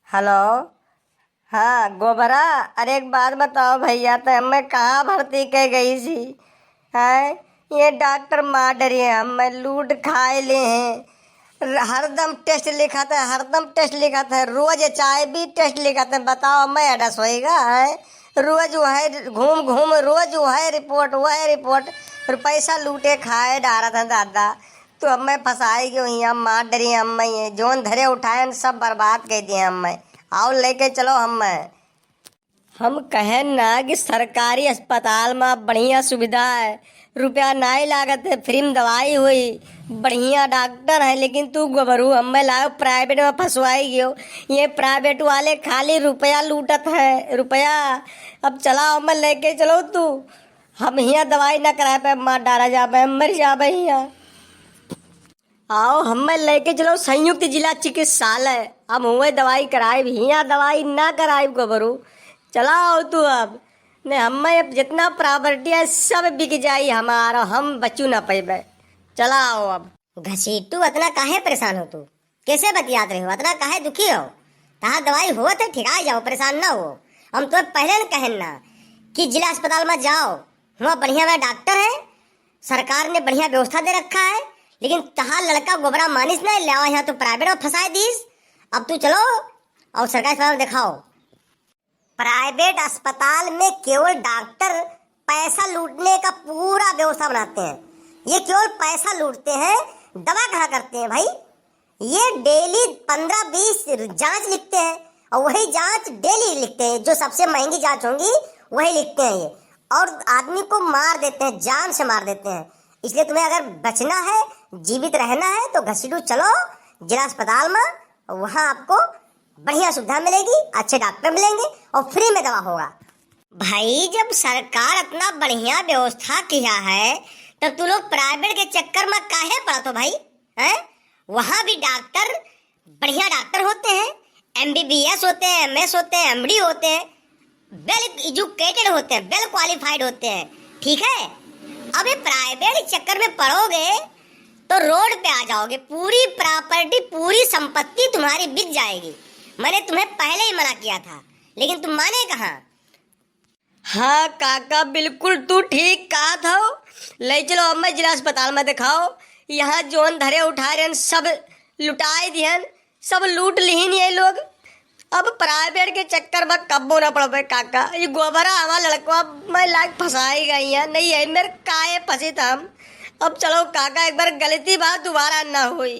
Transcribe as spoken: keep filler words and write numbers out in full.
हेलो, हाँ गोबरा, अरे एक बात बताओ भैया, तो हमें कहाँ भर्ती के गई सी? हैं, ये डॉक्टर मार डरिए, हमें लूट खाए ले हैं। र-, हरदम टेस्ट लिखत है, हरदम टेस्ट लिखत है, रोज एच आई वी टेस्ट लिखत है। बताओ, हमें एडस होएगा है? रोज वह घूम घूम, रोज वह रिपोर्ट, वह रिपोर्ट, और पैसा लूटे खाए डारत है दादा। तो हमें फंसाई गयो हियाँ, मार डरी हमें, ये जौन धरे उठाए सब बर्बाद कर दिए हमें। आओ लेके चलो हमें। हम कहेन ना कि सरकारी अस्पताल मा बढ़िया सुविधा है, रुपया नाई लागत है, फ्री में दवाई हुई, बढ़िया डॉक्टर है, लेकिन तू गोबरू हमें लाओ प्राइवेट में फंसवाई गयो। ये प्राइवेट वाले खाली रुपया लूटत है, रुपया। अब चलाओ हमें लेके चलो तू, हम हियाँ दवाई ना कराए पे मार डारा जाबे, हम मर जाबे हियाँ। आओ, हमें लेके चलो संयुक्त जिला चिकित्सालय, हम हुए दवाई कराइब, हियाँ दवाई ना कराइब गोबरू। चलाओ तू अब, ने हमें अब जितना प्रॉपर्टी है सब बिक जाई हमारा, हम बचू ना पैबे। चलाओ अब। घसीटू, अतना काहे परेशान हो तू? कैसे बतियात रहे हो? अतना काहे दुखी हो? तहार दवाई होत है, ठिकाए जाओ, परेशान ना हो। हम तो पहले न कहन ना कि जिला अस्पताल में जाओ, वहाँ बढ़िया में डॉक्टर है, सरकार ने बढ़िया व्यवस्था दे रखा है, लेकिन तहार लड़का गोबरा मानिस ना, ले आओ यहाँ तो प्राइवेट में फंसाए दीस। अब तू चलो और सरकारी अस्पताल में दिखाओ। प्राइवेट अस्पताल में केवल डॉक्टर पैसा लूटने का पूरा व्यवस्था बनाते हैं। ये केवल पैसा लूटते हैं, दवा कहाँ करते हैं भाई? ये डेली पन्द्रह बीस जांच लिखते हैं और वही जांच डेली लिखते हैं, जो सबसे महंगी जांच होंगी वही लिखते हैं ये। और आदमी को मार देते हैं, जान से मार देते हैं। इसलिए तुम्हें अगर बचना है, जीवित रहना है, तो घसीटू चलो जिला अस्पताल में, वहाँ आपको बढ़िया सुविधा मिलेगी, अच्छे डॉक्टर मिलेंगे और फ्री में दवा होगा। भाई, जब सरकार इतना बढ़िया व्यवस्था किया है, तब तू लोग प्राइवेट के चक्कर में काहे पड़त हो भाई? हैं? वहाँ भी डॉक्टर बढ़िया डॉक्टर होते हैं, एम बी बी एस होते हैं, एम एस होते हैं, एम डी होते हैं, वेल एजुकेटेड होते हैं, वेल क्वालिफाइड होते हैं, ठीक है। अब ये प्राइवेट चक्कर में पड़ोगे तो रोड पे आ जाओगे, पूरी प्रॉपर्टी, पूरी संपत्ति तुम्हारी बिक जाएगी। मैंने तुम्हें पहले ही मना किया था, लेकिन तुम माने कहाँ। हाँ काका, बिल्कुल तू ठीक कहत हो। ले चलो हमें जिला अस्पताल में दिखाओ। यहाँ जौन धरे उठा रहन सब लुटाए दिहन, सब लूट लिहिन ये लोग। अब प्राइवेट के चक्कर में कब्बो ना पड़बे काका। ये गोबरा हमार लड़कवा मैं लाग फंसाई गई है, नहीं है मेरे काहे फंसित हम। अब चलो काका, एक बार गलती बात दोबारा ना होई।